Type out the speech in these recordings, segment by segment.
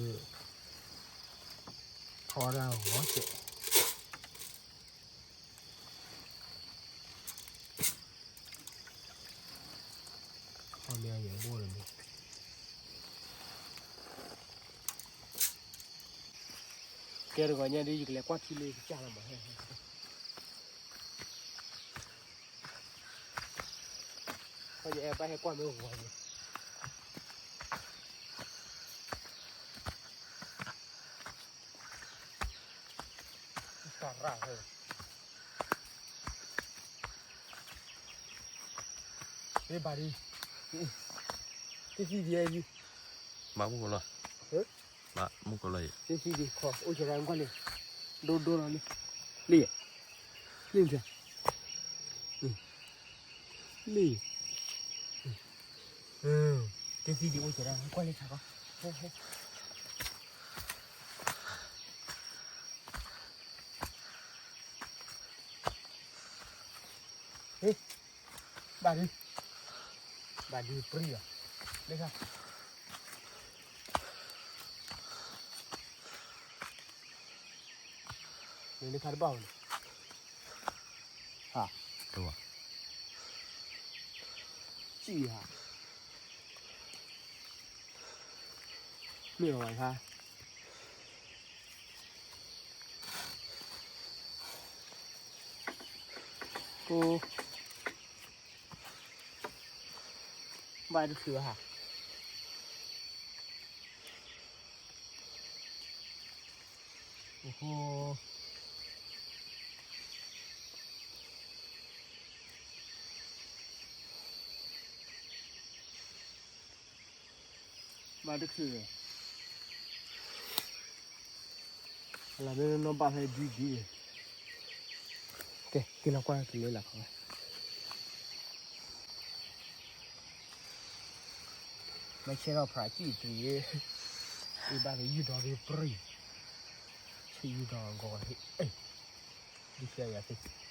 ထီဒါဂီၤစဲး, ခီမ့ၢ်ယဲၢ်ဘိလၢမ့ၢ်, ကဲတဂီၤညါဒီး ယကလဲၤကွၢ်ထံလၢကစၢ်လီၤမး, ခီယအဲၣ်ဘၣ်ဟဲကွၢ်မ့ၢ်ဂီၤန့ၣ် သရၣ်ဟဲ, မ့ၢ်ဘၣ်ဒံး, သ့ၣ်သံဒံး, မ့ၢ်မူကလီၤ, မ့ၢ်မူကလီၤ, သ့ၣ်သံဒံးခီ အိၣ်ကရၢကွၢ်လံ, ဒိဒိလီၤလံ, လံ, လံ, လံ, သ့ၣ်သံဒံးအိၣ်ကရၢကွၢ်လံဆၣ်ခီ, ဘၣ်ဒံး, ဘၣ်ဒံးပြံၢ်အီၤ, လၢခါ, လၢခါတဘၣ်ဝဲန့ၣ်, ဟါ, စံၣ်ဧါ, မ့ၢ်အီၤဘၣ်ခါ ကိ, ဘၣ်တချုးဘၣ်ဟါ, ဘၣ်တချုး, လၢမ့ၢ်နီၢ်ဘၣ်ဖဲဒ်ဒ်န့ၣ်, ကဲ က့ၤလီၤကွၢ်က့ၤလၢလာ်ခီ, မ့ၢ်ဆဲးထီၣ်ဖးစံၣ်တ့ၢ်, အ့ၣ်ဘၣ်က့ၤယုၢ်ဒီးရ့ပြံၢ်, ဆံးယုၢ်ဒီးဂီၤဟ့ၣ်, ဒ်ဆဲးယၤသ့ၣ်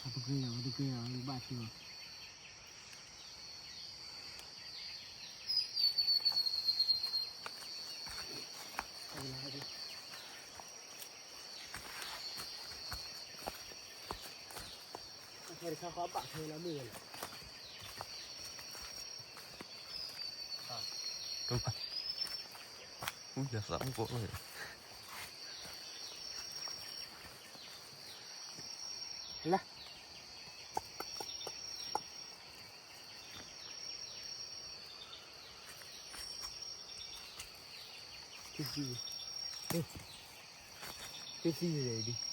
အပက့ယၤ အပက့ယၤ ဘၣ်ထံလီၤ. အခဲတခါဃီဘၣ်ခဲလၢမုၢ်ဝဲလီၤ. တူၢ်ဘၣ်, မုၢ်ယသးမုၢ်ကိးလီၤ. လၢ သ့ၣ်သံ, သ့ၣ်သံန့ၣ်ဒ် သ့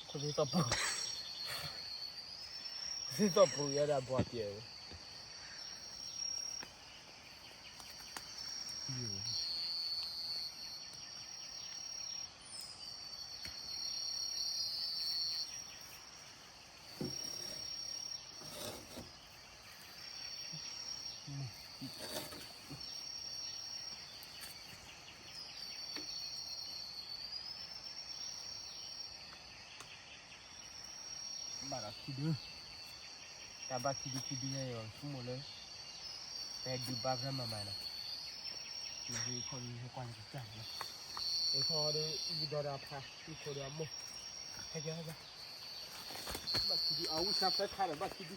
ၣ်သီၣ်ပူၤ, သ့ၣ်သီၣ်ပူၤယဲဒၣ်ဘှီပျဲၢ်ဝဲ. ဘၣ်ဒီးခံဒု, တၢ်ဘၣ်ခံဒုခံဒုန့ၣ် ယဆိကမိၣ်လၢ ပဟဲဒုးဘၣ်ဖဲမၤမၤနီၤ, မ့ၢ်ဟ့ၣ်ခီဒုးဟဲကွၢ်လၢကစၢ်နီၤ, ဟ့ၣ်ခီဒီး ယဒီးဒၣ်ဖး ဟ့ၣ်ခီဒီးအမိၢ်, ဟဲကဲဟဲကဲ, ဘၣ်ခံဒု အဝံၣ်ဆါဖဲခါဒီးဘၣ်ခံဒု.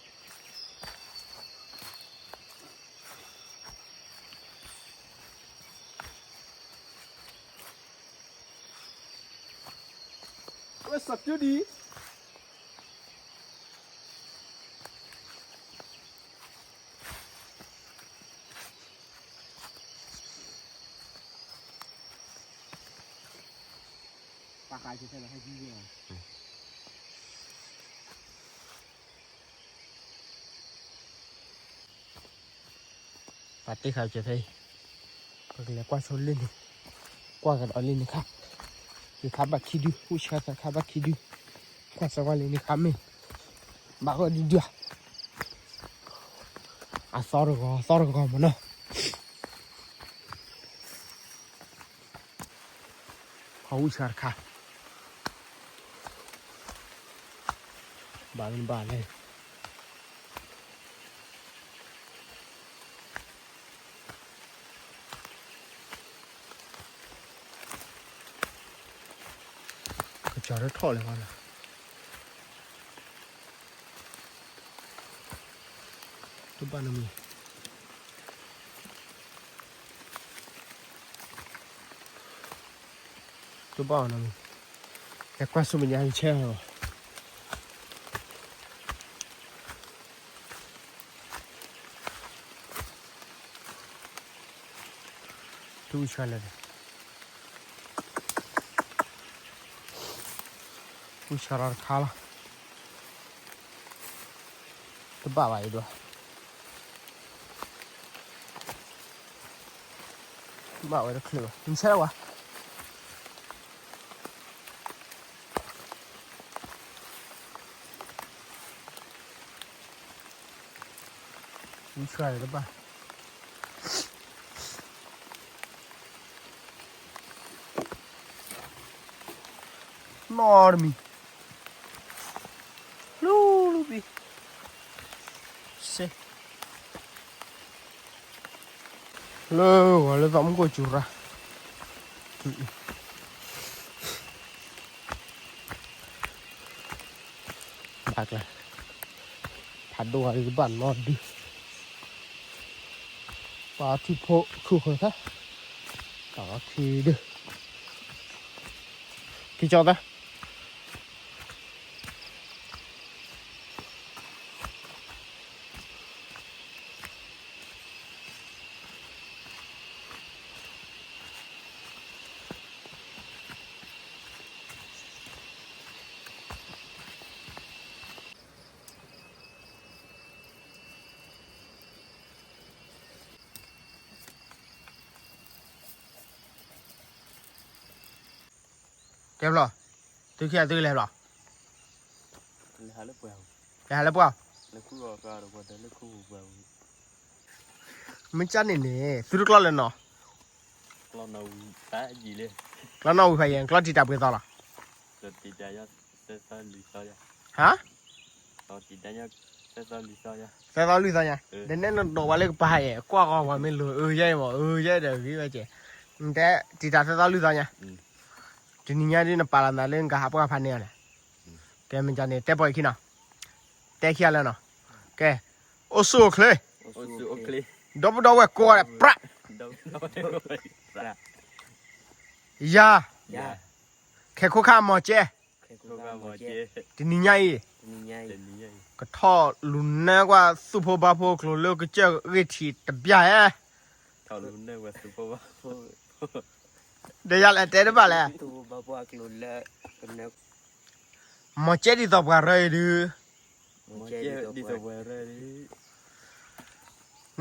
Where's the beauty? ပာ်ဃာ်က့ၤထဲလီၤ ဟဲကံၢ်က့ၤလီၤ. အတ့ၢ်ခါကဲဖဲအံၤ, ပကလဲၤကွၢ်ဆိလ့ၣ်န့ၣ်, ကွၢ်ကဒီးလ့ၣ်န့ၣ်ခါ, ယခါဘၣ်ခံဒု, အိၣ်ဆၢသးခါဘၣ်ခံဒု, ကွၢ်စၢၤကွၢ်လ့ၣ်န့ၣ်ခါမ့ၢ်, ဘၣ်ဂီၢ်ဒုဒုဧါ, အသီတဂီၤ အသီတဂီၤမ့ၢ်နီၤ. ဟီၣ်အူၣ်ဆါတခါ, ဘၣ်မ့ၢ်ဘၣ်လဲၣ်, ကစၢ်ထီၣ်လဲၣ်ဘၣ်နီၤ, တဘၣ်နီတမံၤ တဘၣ်အီၤနီတမံၤ, ဟဲကွၢ်ဆူမဲာ်ညါကဆဲးလီၤ. တူၢ်ဆၢလၢာ်, တူၢ်ဆၢလီၤတခါလီၤ, တဘၣ်ဘၣ်အံၤဒိၣ်, ဘၣ်ဝဲတချုးဘၣ် နဆဲးလီၤဝဲ. ဝံဆှၢတဘၣ်, နီတမံၤ, လူလူဘံ, စ့ လၢဂီၤလၢသီမူခိၣ်စူၤရၣ်, ဘၣ်ကျဲ, ဖးဒိၣ်ဂၤဒုးကဘၣ်နီဒု, ပှၤထံဖိခုၣ်ဃၢၤခါ, တၢ်လီၤခံဒု, ခံကၠီသၢ တဲဖျီ, သုခံဂၤသုကလဲၤဖျီ, လဲၤဟးလၢပှၢ်, မ့ၢ်ကၢ်န့ၣ်န့ၣ် သုတကျီၢ်လၢနီၤ, ကျီၢ်နီၣ်ဝံၤဖးယံၤ ကျီၢ်တံာ်တာ်ပှဲၤသီလီၤ, ဟါ သၢသီလွံၢ်သီညါ, ဒီးနဲနဒိးဝဲလၢကပၤယဲၢ် ကွၢ်ဃီပှၤမ့ၢ်လိၤ အၢယဲအံၤမး အၢယဲဒီးဂ့ၤဝဲကဲ, နတဲတံာ်တာ်သၢသီလွံၢ်သီညါ, တနံၤညါဒ်နပာ်လီၤနသးလၢနကဟးပှၢ်ဖးန့ၢ်အီၤန့ၣ်, ကဲမ့ၢ်ကၢ်န့ၣ် တဲပီၢ်အံၤခံနီၤ, တဲခံဂၤလၢနီၤ, ကဲ, အိၣ်ဆူၣ်အိၣ်ချ့, ဒီပုၢ်ဒီဝဲၢ်ကိးဂၤဒဲး ပြး, ယၤ ခဲခိၣ်ခါမီၤကဲ, တနံၤညါအံၤ, ကထီၣ်လူၤနၢကွၢ်သူၣ်ဖိဘါဖိကျိၤလၢကစၢၢ်ဂ့ၢ်ထံးတဘျီဧါ, ဒီးယၤလဲၤတဲတဘၣ်လဲၣ်, မီၤကဲဒ်သိးပှၤရၢအံၤဒုး,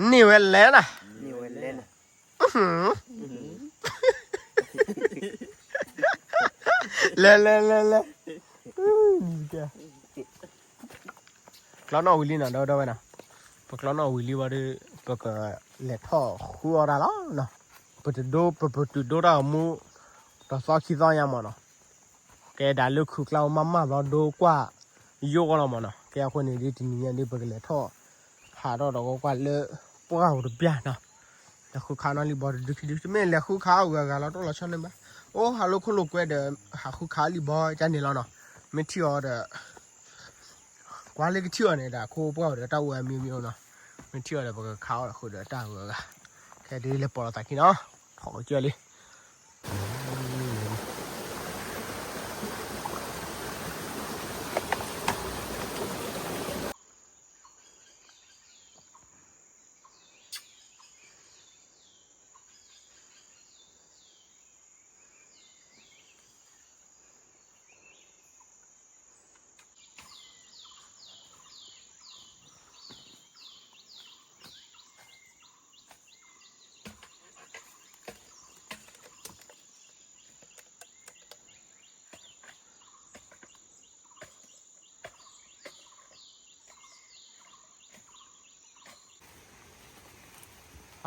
န့ၢ်ဝဲလဲၣ်နၤ, လဲၤလဲၤလဲၤလဲၤ, ကျီနီၣ်ဝံၤလံနီၤ ဒီပုၢ်ဒီဝဲၢ်နီၤ, ပကျီနီၣ်ဝံၤလံဝံၤဒီး ပကလဲၤထီၣ်ဃုအီၣ်တၢ်လီၤနီၤ, ပတဒိ ပပတုာ်ဒိတၢ်ဂီၤမူ တသီခံသီညါမးနီၤ, ကဲဒၣ်လၢခုၣ်ကျါအိၣ်မးမးဘျီဒိကွၢ်ယိၣ်အီၤလီၤမးနီၤ, ကဲအဃိန့ၣ်ဒ်တနံၤညါဒ်ပကလဲၤထီၣ် ဟးထီၣ်ဒီးကကွၢ်လၢပှၢ်ဧိၤတဘျီနီၤ, လဲၤဃုခးနီၣ်လံဘီတဒုခံဒု တမ့ၢ်လဲၤဃုခးအဂၤဂၤလီၤ တအိၣ်လီၤဆီန့ၣ်ဘၣ်, အိၣ်ဟးလိာ်ခိၣ်လိာ်ကွဲဒီး ဟးဃုခးလံဘီကန့ၣ်လီၤနီၤ, မ့ၢ်ထံၣ်အီၤဒီး ကွၢ်လၢကထံၣ်အီၤန့ၣ် ဒၣ်ခိၣ်ပှၢ်ဒီးတၢ်အိၣ်ဝဲမံမံနီၤ, မ့ၢ်ထံၣ်အီၤဒီး ပကခးအီၤဃုာ်ဒီးတၢ်ဂုၤအဂၤ, ခဲဒ်လဲၤပိာ်လီၤသးခံနီၤ, ထီၣ်ကစၢၢ်လံ.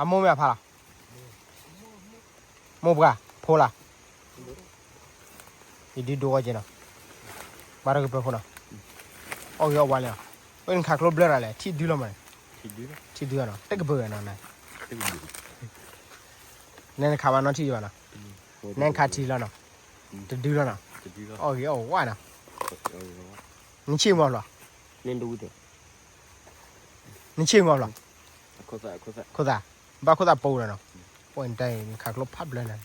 အမိၢ်မ့ၢ်အဖါလီၤ, မိၢ်ပှၢ်ဖိလီၤ, ယဒုဒိဝဲက့နီၤ, ဘၣ်တကပၢၤဖိနီၤ, အီၣ်ဂ့ၤအီၣ်ဝါလံနီၤ, အနခးကျိဘျၢတၢ်လဲၣ် ထံၣ်ဒုလီၤမး, ထံၣ်ဒုနီၤ တကပၢၤနီၤ, နဲနခးဘၣ်နီၢ်ထံၣ်ယဘၣ်နီၤ, နဲနခးထံလီၤနီၤ, တဒုလီၤနီၤ, အီၣ်ဂ့ၤအီၣ်ဝါနီၤ, နဆ့ၣ်မီၤဖျိ နဆ့ၣ်မီၤဖျိ, ခိၣ်သၣ်, ဘၣ်ခိၣ်သၣ်ပိနီၤ, ပှၤနတဲနခးကျိဖးဘျၢနီၤ,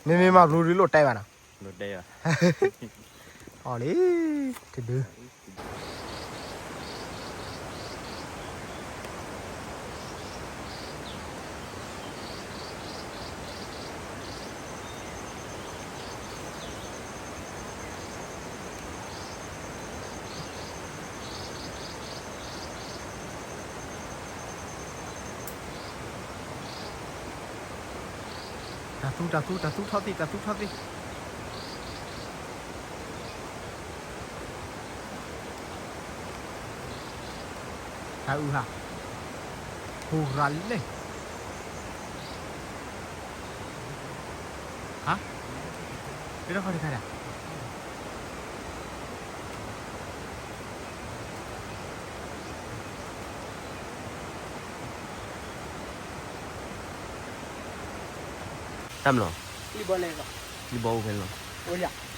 မ့မ့ၢ်မၤဘျူးဒုလိၣ်တဲဘၣ်နီၤ, အီၣ်လံ, တဒု တၢ်သူ တၢ်သူ တၢ်သူထီၣ်သ့ၣ် တၢ်သူထီၣ်သ့ၣ်, တၢ်အုးဟး, ဟူရၤလၢ, ဟါ, တၢ်ခီတခါဒၣ် တၢ်မလီၤ, လံဘီအိၣ်ဖဲန့ၣ်လီၤ, အိၣ်လံ, အိၣ်လီၤ,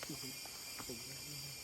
တဆီတဆီ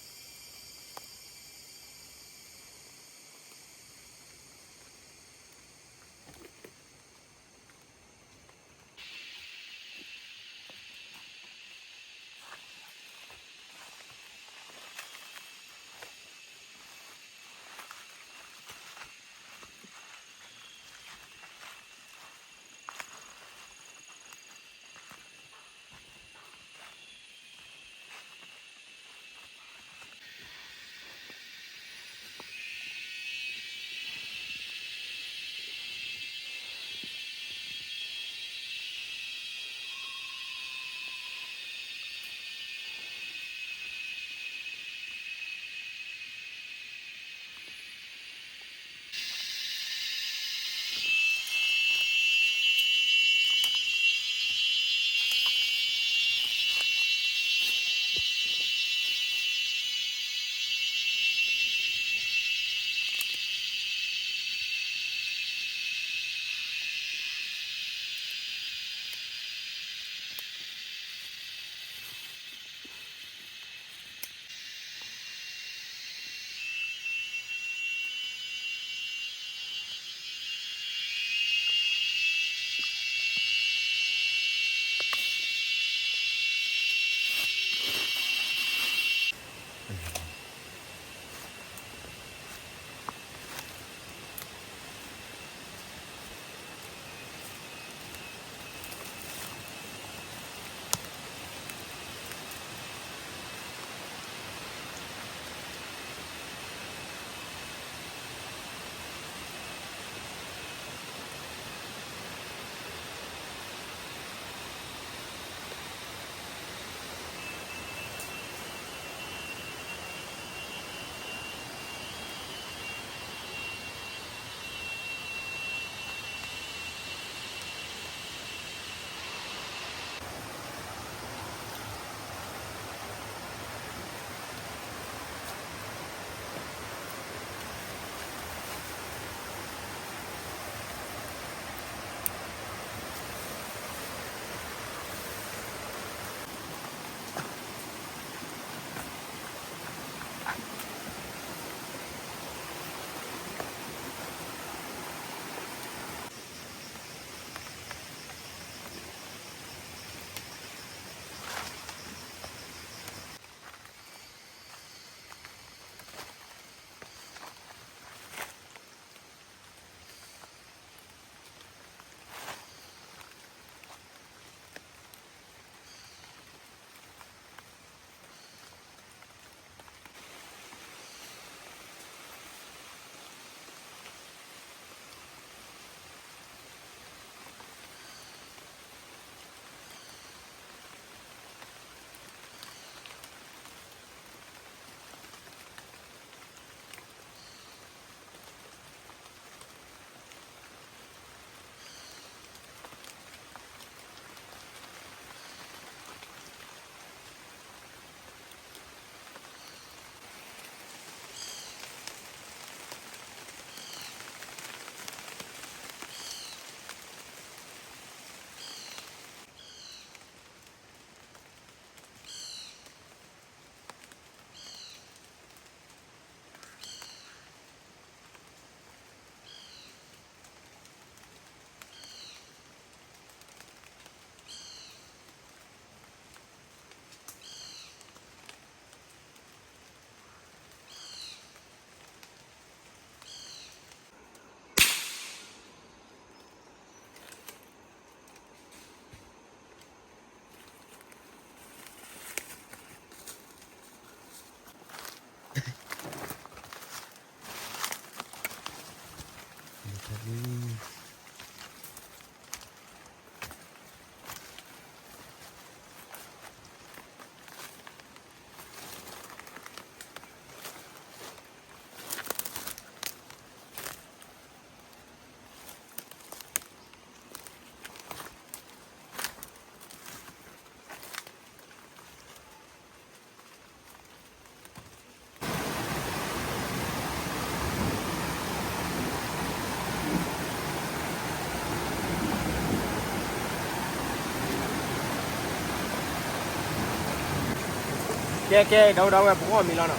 ကဲကဲ ဒီပုၢ်ဒီဝဲၢ် ပကအီၣ်မ့ၤလီၤနီၤ,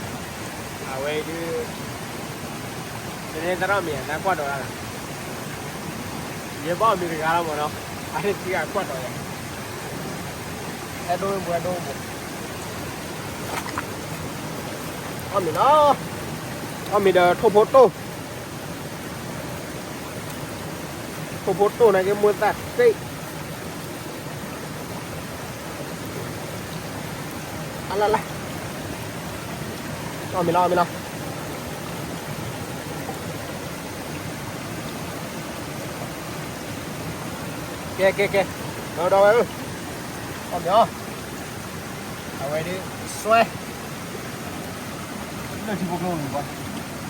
အဝဲဒုး တန့ၢ်သရၣ်မ့ၤ နကွၢ်ဒီးဒၣ်, ယဘၣ်အီၣ်မ့ၤတဂၤလီၤမးနီၤ, အန့ၣ်ခံဂၤကွၢ်ဒီးယၤ, ဟဲဒိဝဲပူၤ ဟဲဒိဝဲပူၤ, အီၣ်မ့ၤလီၤ, အီၣ်မ့ၤဒီးထိၣ်ဖိတိၢ် ထိၣ်ဖိတိၢ်န့ၣ်က့ မိၢ်သၣ်တ့ၢ်, အလၢ်လၢ်, အီၣ်မ့ၤလီၤ အီၣ်မ့ၤလီၤ, ကဲကဲကဲ, ဒီပုၢ်ဒီဝဲၢ်ဧၢ, အီၣ်မ့ၤအီၤ အဝဲဒုး စွဲ လၢထံဖိကျိန့ၣ်ကွၢ်, ဒီး မ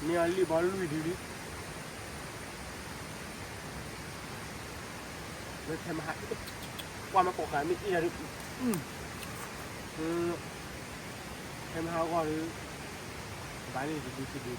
့ၢ်အလံာ်ဘီလွံၢ်ဒု, ထဲမဟါ, ကွၢ်မ့ၢ်ကိးဃာ်မ့ၢ်အ့ၣ်ဒု, ထဲမဟါဂီၢ်ဒု, ဘၣ်န့ၣ်တဒုတဒု.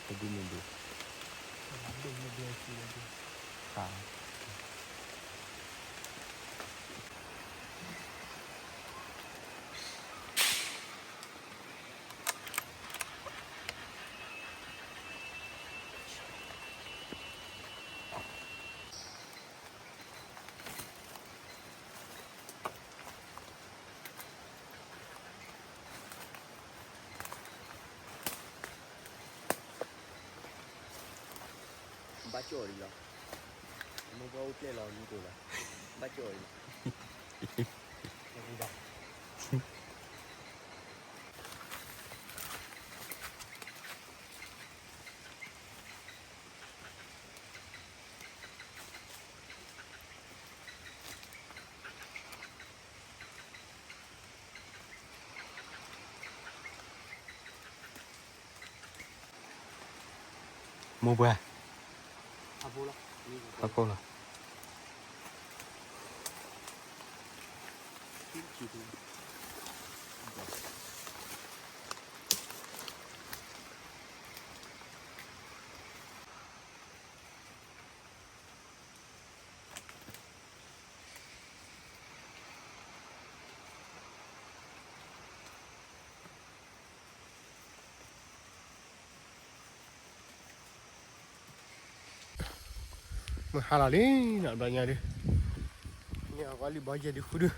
တဒုမ့ၢ်ဒု, တဒုမ့ၢ်ဒု, တဒု ဘၣ်ကၠီၣ်အီၤလီၤ, မိၢ်ပှၢ်အိၣ်ဖျဲၣ်လီၤမူကိးလီၤ, ဘၣ်ကၠီၣ်အီၤလီၤ. မိၢ်ပှၢ်, ဖးကိၢ်လီၤ. မုၢ်ဟါလီၤလံနီၤ ဘျီညါဒုး, န့ၢ်အီၤဂီၤလံဘီယဲၢ်ဒုးဃုဒုး,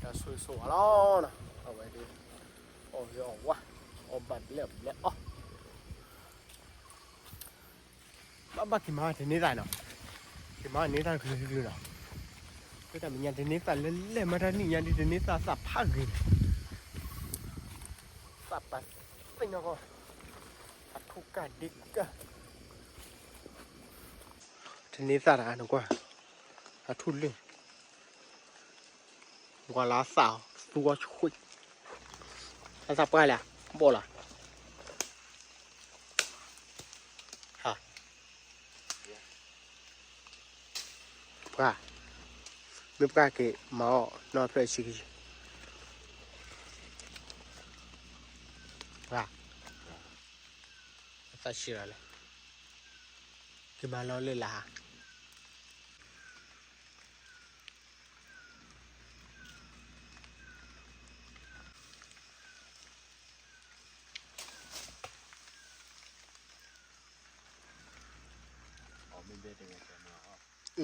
တၢ်ဆိၣ်ဂ့ၤဆိၣ်ဝါလီၤနီၤ, အဝဲဒုး, အီၣ်ဂ့ၤအီၣ်ဝါ, အီၣ်ဘၣ်ဘျဲးဘျဲးအီၣ် ဘၣ်ဘၣ်က့ၤမၤတန့ၢ်သၣ်နီၤ, က့ၤမၤန့ၢ်သၣ်ကလုာ်ကလုာ်နီၤ, ဖဲတၢ်မဲာ်ညါတန့ၢ်သၣ်လဲၢ်လဲၢ်မၤတၢ်နံၣ်ညါဒ်တန့ၢ်သၣ်သၣ်ဖးဂ့ၤန့ၣ်, သၣ်ပာ်သ့ၣ်နီၢ်ကီၢ်, အထူၣ်ကၢ်ဒ့ကၢ်, တန့ၢ်သၣ်တဂၤနကွၢ်, အထူၣ်လၢ ကွၢ်လၢအသၣ်အီၤ သူအီၤဆှံ, အသၣ်ပှၢ်လၢ, ဘီၣ်လီၤ, ဟါ, ပှၢ်, မ့ၢ်ပှၢ်က့ၤမၤအီၣ်နီၢ်ဖျၢၣ်ဆံကယံၤ, ပှၢ်, အသၣ်ဆံးလီၤလၢ, က့ၤမၤလီၤလၢလၢ်ဟါ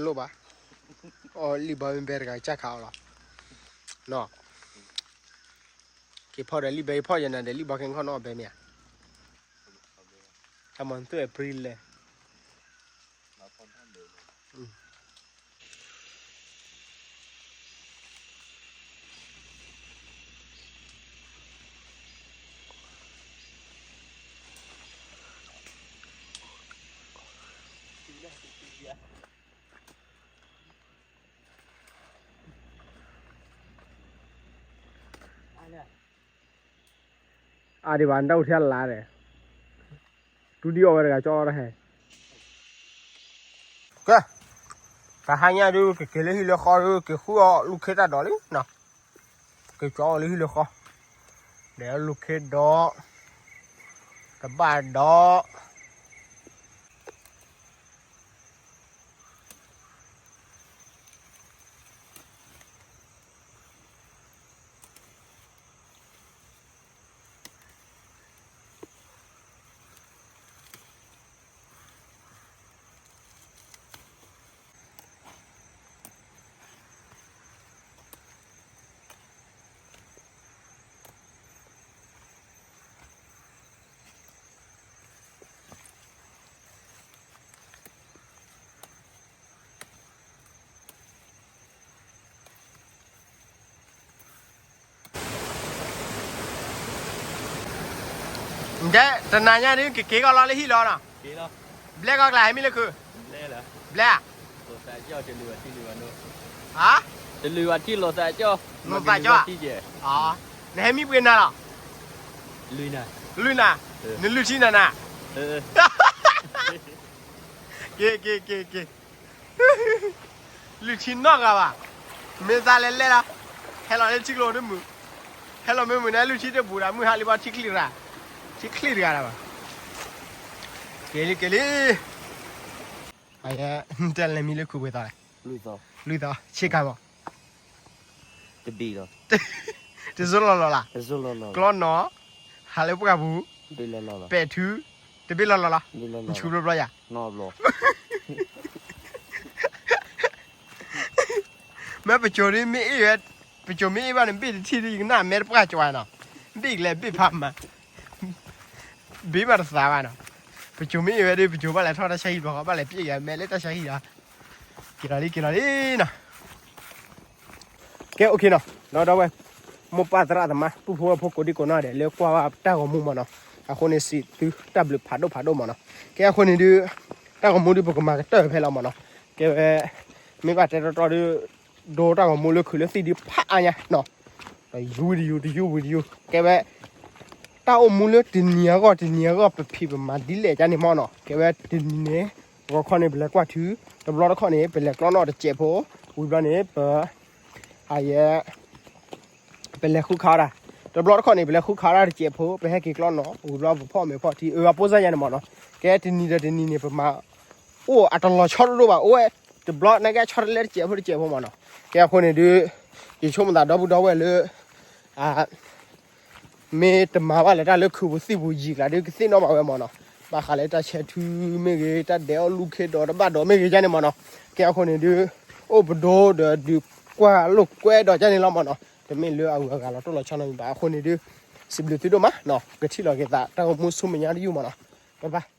လိၣ်ဘၣ်, အီၣ်လံၣ်ဘီမ့ၢ်ဘဲတဂၤကစၢ်ခးအီၤလီၤ, နီၤ, က့ၤဖီၣ်ဒီးလံၣ်ဘီ က့ၤဖီၣ်ယနၤဒီးလံၣ်ဘီက့ၤခီၣ်နီၣ်အီၣ်ဘဲမ့ၢ်ဧါ, တၢ်မၤသူၣ်အဲပြံလဲၣ် အါဒံးဘၣ် နတၢ်အိၣ်ထဲအလါဒီး တူၢ်ဒံးအီၣ်ဝဲတဂၤကၠီအီၣ်တဟဲ, ကဲ, တဟါညါဒုး ကက့ၤလၢဟံၣ်လၢဃီဒုး က့ၤဃုအီၣ်လူၢ်ခ့တၢ်ဒိးလံနီၤ, က့ၤကၠီအီၣ်လၢဟံၣ်လၢဃီ, ဒီးလူၢ်ခ့ဒိး, တဘၣ်ဒိး တဲ တနၤညါဒုး ကက့ၤကီၢ်လီၤလၢဟံၣ်လီၤနီၤ, ဘျဲၣ်ကီၢ်ကျါ ဟဲမံလၢခုး, ဘျဲၣ်ဧါ, ဟါ, လိာ်သးကၠီ, နဟဲမံပှဲၤနၤလီၤ, လွံၢ်နၤ, နလွံၢ်ထံနၤနၤ, က့ၤ က့ၤ က့ၤ က့ၤ လွံၢ်ထံနီၢ်ဂၤဘၣ်, မ့ၢ်သးလဲၤလဲၤလီၤ, ဟဲလီၤလၢထံကျိတမုာ်, ဟဲလီၤမ့ၢ်မုာ်န့ၣ် လွံၢ်ထံတဘူးဒီး မုၢ်ဟါလံဘၣ်ထံချံတဂၤ, ထံချံတဂၤလီၤဘၣ်, က့ၤလံ က့ၤလံ, အတဲလဲၤမံလၢခုးပှဲၤသီလဲၣ်. လွံၢ်သီ, ဆ့ကၤမး. တစိၢ်လီၤလီၤလၢ်. ကျီနီၤ, ဟးလၢပှၢ်ပူၤ, ပဲာ်ထူ, တဘ့ၣ်လီၤလီၤလီၤ. ဆူဘျီဘျီယၤ. မ့ၢ်ပစိၤဒ် မ့ၢ်အ့ၣ်ဝဲ, ပစိၤမ့ၢ်အ့ၣ်ဘၣ်န့ၣ် ဘ့ၣ်တထံၣ်ဒ်ယကနၣ်မဲတပှၢ်ကၠီနီၤ, ဘ့ၣ်ကလဲၤဘ့ၣ်ဖးမး, ဘ့ၣ်ဘၣ်တသးဘၣ်နီၤ. ပစိၤမ့ၢ်အ့ၣ်ဝဲဒ် ပစိၤဘၣ်လဲၤထီၣ်တၢ်ဆါဟံၣ်ဘျီဃီ ဘၣ်လဲၤပျဲယၤမဲလၢတၢ်ဆါဟံၣ်ဒီး, က့ၤလီၤလံ က့ၤလီၤလံနီၤ. ကဲ OK နီၤ, ဒီးဒီပုၢ်ဝဲၢ်, မိၢ်ပၢ်သရၣ်သမါ ပုၢ်ဖိဝဲၢ်ဖိကိးဒံကိးနီၢ်ဒဲး လၢကွၢ်ဝဲတၢ်ဂီၤမူမးနီၤ, အဃိန့ၣ် စံးသုတၢ်ဘျုးဖးဒိၣ်ဖးဒိၣ်မးနီၤ. ကဲ အဃိန့ၣ်ဒုး တၢ်ဂီၤမူဒုး ပကမၤကတၢၢ်ဖဲလီၤမးနီၤ. ကဲဝဲ မ့ၢ်ဘၣ်တဲတီတီဒုး ဒိတၢ်ဂီၤမူလၢခုးလၢသံၣ်ဒုးဖးအါညါနီၤ, ဒီးယူၤဝံၤတယူၤ တယူၤဝံၤတယူၤ ကဲဝဲ တၢ်အိၣ်မူလၢတနံၤအဂီၢ် တနံၤအဂီၢ် ပဖံးပမၤဒ်လဲၣ်ကန့ၣ်မးနီၤ. ကဲဝဲတနံၤန့ၣ် ဂီၤခီန့ၣ် ပလဲၤကွၢ်ထူ, တဘျီတခီၣ်န့ၣ် ပလဲၤကျီနီၣ်တစဲးဖိ, ဝံၤဘျီန့ၣ် ပ အယဲ ပလဲၤဃုခးအီၣ်တၢ်, တဘျီတခီၣ်န့ၣ် ပလဲၤဃုခးအီၣ်တၢ်တစဲးဖိ ပဟဲက့ၤကျီနီၣ် ဝံၤဘျီပဖီၣ်မ့ၤဖီၣ်ထံ အၢ အပိၢ်စၢ်ယါန့ၣ်မးနီၤ. ကဲတနံၤဒီးတနံၤန့ၣ် ပမၤအိၣ်အတလီၤဆီတဒိၣ်ဘၣ် အိၣ်ဝဲ တဘျီနကဲဆီတလဲတစဲးဖိတစဲးဖိမးနီၤ. ကဲအဃိန့ၣ်ဒုး ယဆိကမိၣ်သးဒီပုၢ်ဒီဝဲၢ်လၢ မ့ၢ်တမၤဘၣ်လၢတၢ်လၢခုးပူၤသံၣ်ပူၤယံာ်ကျါဒုး ကသ့ၣ်နီၣ်ဘၣ်ဝဲမးနီၤ. ဘၣ်ဃးလၢတၢ်ဆဲးထူမ့ၢ်ဂ့ၤ တၢ်ဒဲးအီၣ်လူၢ်ခ့ဒီးတဘၣ်ဒီးမ့ၢ်ဂ့ၤကန့ၣ်မးနီၤ. ကဲအဃိန့ၣ်ဒုး အိၣ်ပဒိဒီးဒုးကွၢ်လိာ်ကွဲဒီးကန့ၣ်လီၤမးနီၤ. တမ့ၢ်လၢအဂုၤအဂၤလီၤတိၢ်လီၤဆီနီတမံၤဘၣ်. အဃိန့ၣ်ဒုး စံးဘျုးသုဒိၣ်မးနီၤ. ကထံၣ်လီၤက့ၤသးတၢ်ဂီၤမူဆူမဲာ်ညါတယုၢ်မးနီၤ. ပဘၣ်